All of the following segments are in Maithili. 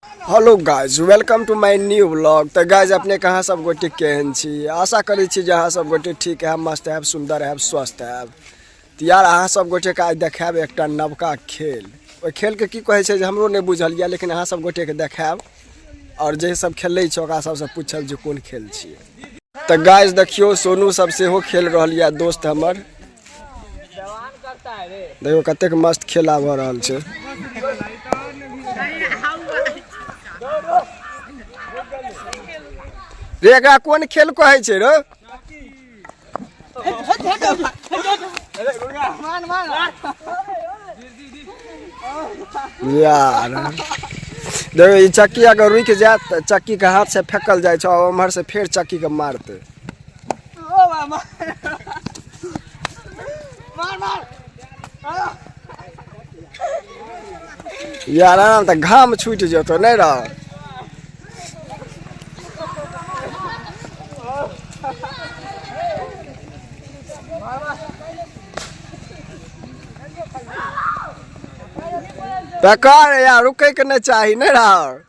Hello guys, welcome to my new vlog. तऽ गाइज, अपने कहाँ सब गोटे केहन छी? आशा करै छी जे अहाँ सब गोटे ठीक हैब, मस्त हैब, सुन्दर हैब, स्वस्थ हैब। तऽ यार, अहाँ सब गोटेके आइ देखायब एकटा नवका खेल। ओहि खेलके की कहै छै जे हमरो नहि बुझल यऽ, लेकिन अहाँ सब गोटेके देखायब आओर जे सब खेलै छै ओकरा सबसँ पूछब जे कोन खेल छियै। तऽ गाइज देखियौ, सोनू सब सेहो खेल रहल यऽ, दोस्त हमर। देखियौ कतेक मस्त खेला भऽ रहल छै। रे, एकरा कोन खेल कहै छै रे? यार देखो, ई चक्की अगर रुकि जायत तऽ चक्की के हाथ से फेकल जाइ छै और उम्हर से फेर चक्की के मारतै। यार, आराम तऽ घाम छूटि जेतौ। नहि रह पकड़ यार, रुकै के नहि चाही। नहि रह,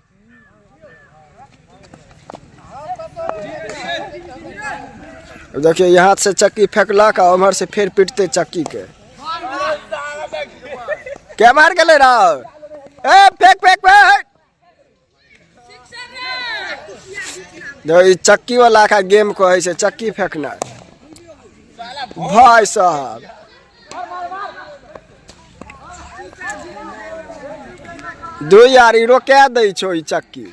देखियौ, यहाँ से चक्की फेंकलक आ उम्हर से फेर पिटते चक्की के। के मार गेलै रह? ए, फेंक फेंक फेंक। देखो, ई चक्की वाला का गेम कहै छै चक्की फेंकनाइ। भाई साहब, दू यार, ई रोका दै छौ ई चक्की।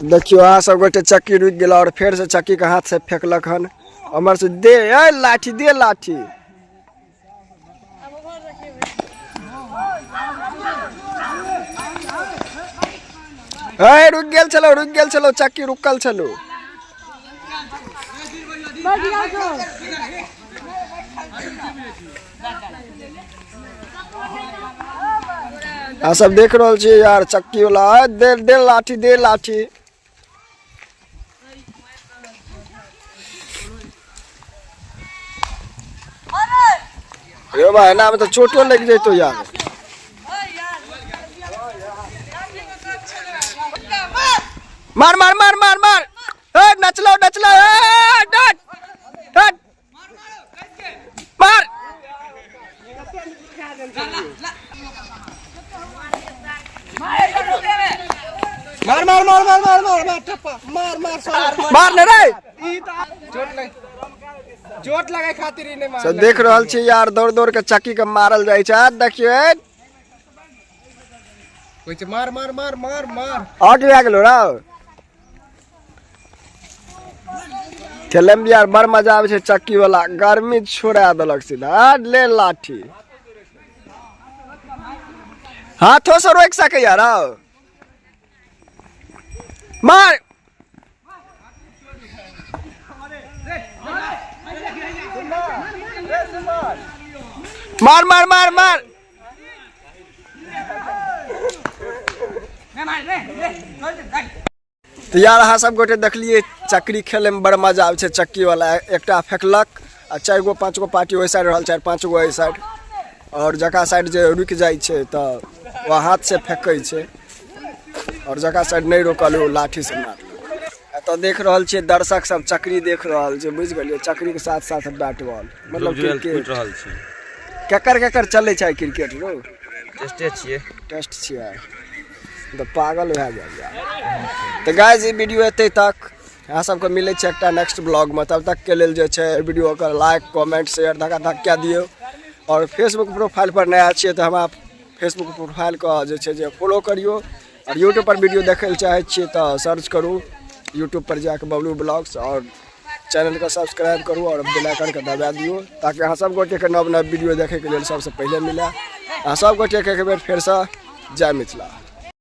देखियौ अहाँ सब गोटे, चक्की रुकि गेल और फेर से चक्की के हाथ से फेंकलक हन उम्हर से। दे ए लाठी, दे लाठी। ए, रुकि गेल छलो, रुकि गेल छलो, चक्की रुकल छलो। अहाँ सब देख रहल छियै यार, चक्की वाला। ए, दे दे लाठी, दे लाठी। रे भाई, एना में तऽ चोटो लागि जैतो यार। मार मार मार मार मार। ए, नचलो नचलो। ए, डट डट, मार मार मार मार मार मार मार मार, टप्पा मार मार साला। मार ने रे। चोट लगे खातिर ई नहि मार। सब देख रहल छी यार, दौड़ दौड़ के चक्की के मारल जाइ छै। आ देखियौ, ए, होइ छै, मार मार मार मार मार। आउट भए गेलो रौ। खेले में यार बड़ मजा आबै छै चक्की वाला। गर्मी छोड़ा देलक सीधा। आ, ले लाठी, हाथों से रोकि सकैया रौ। मार मार मार मार मार। तऽ यार, अहाँ सब गोटे देखलियै, चक्री खेलैमे बड़ मजा आबै छै। चक्की वाला एकटा फेकलक आ चारि गो पाँच गो पार्टी ओहि साइड रहल, चारि पाँच गो एहि साइड, आओर जकरा साइड जे रुकि जाइ छै तऽ ओ हाथ से फेकै छै आओर जकरा साइड नहि रोकल ओ लाठी से मारलक। एतऽ देख रहल छियै, दर्शक सब चक्री देख रहल छै। बुझि गेलियै? चक्रीके साथ साथ बैट बॉल, मतलब जुड़ल क्रिकेट टूटि रहल छै। केकर केकर चलै छै क्रिकेट रो? टेस्टे छियै। टेस्ट छियै तऽ पागल भए गेल यार। तऽ गाइस, ई वीडियो एते तक। अहाँ सबके मिलै छै एकटा नेक्स्ट ब्लॉगमे। तब तकके लेल जे छै वीडियोके लाइक, कमेंट, शेयर धक्का धक कए दियौ। आओर फेसबुक प्रोफाइल पर नया छियै तऽ हमरा फेसबुक प्रोफाइलके जे छै जे फॉलो करियौ। आओर यूट्यूब पर वीडियो देखै लए चाहै छियै तऽ सर्च करू यूट्यूब पर जाके बबलू ब्लॉग्स आओर चैनलके सब्सक्राइब करू आओर बेल आइकनके दबा दियौ, ताकि अहाँ सब गोटेके नव नव वीडियो देखैके लेल सबसँ पहिले मिलए। अहाँ सब गोटेके एक बेर फेरसँ जय मिथिला।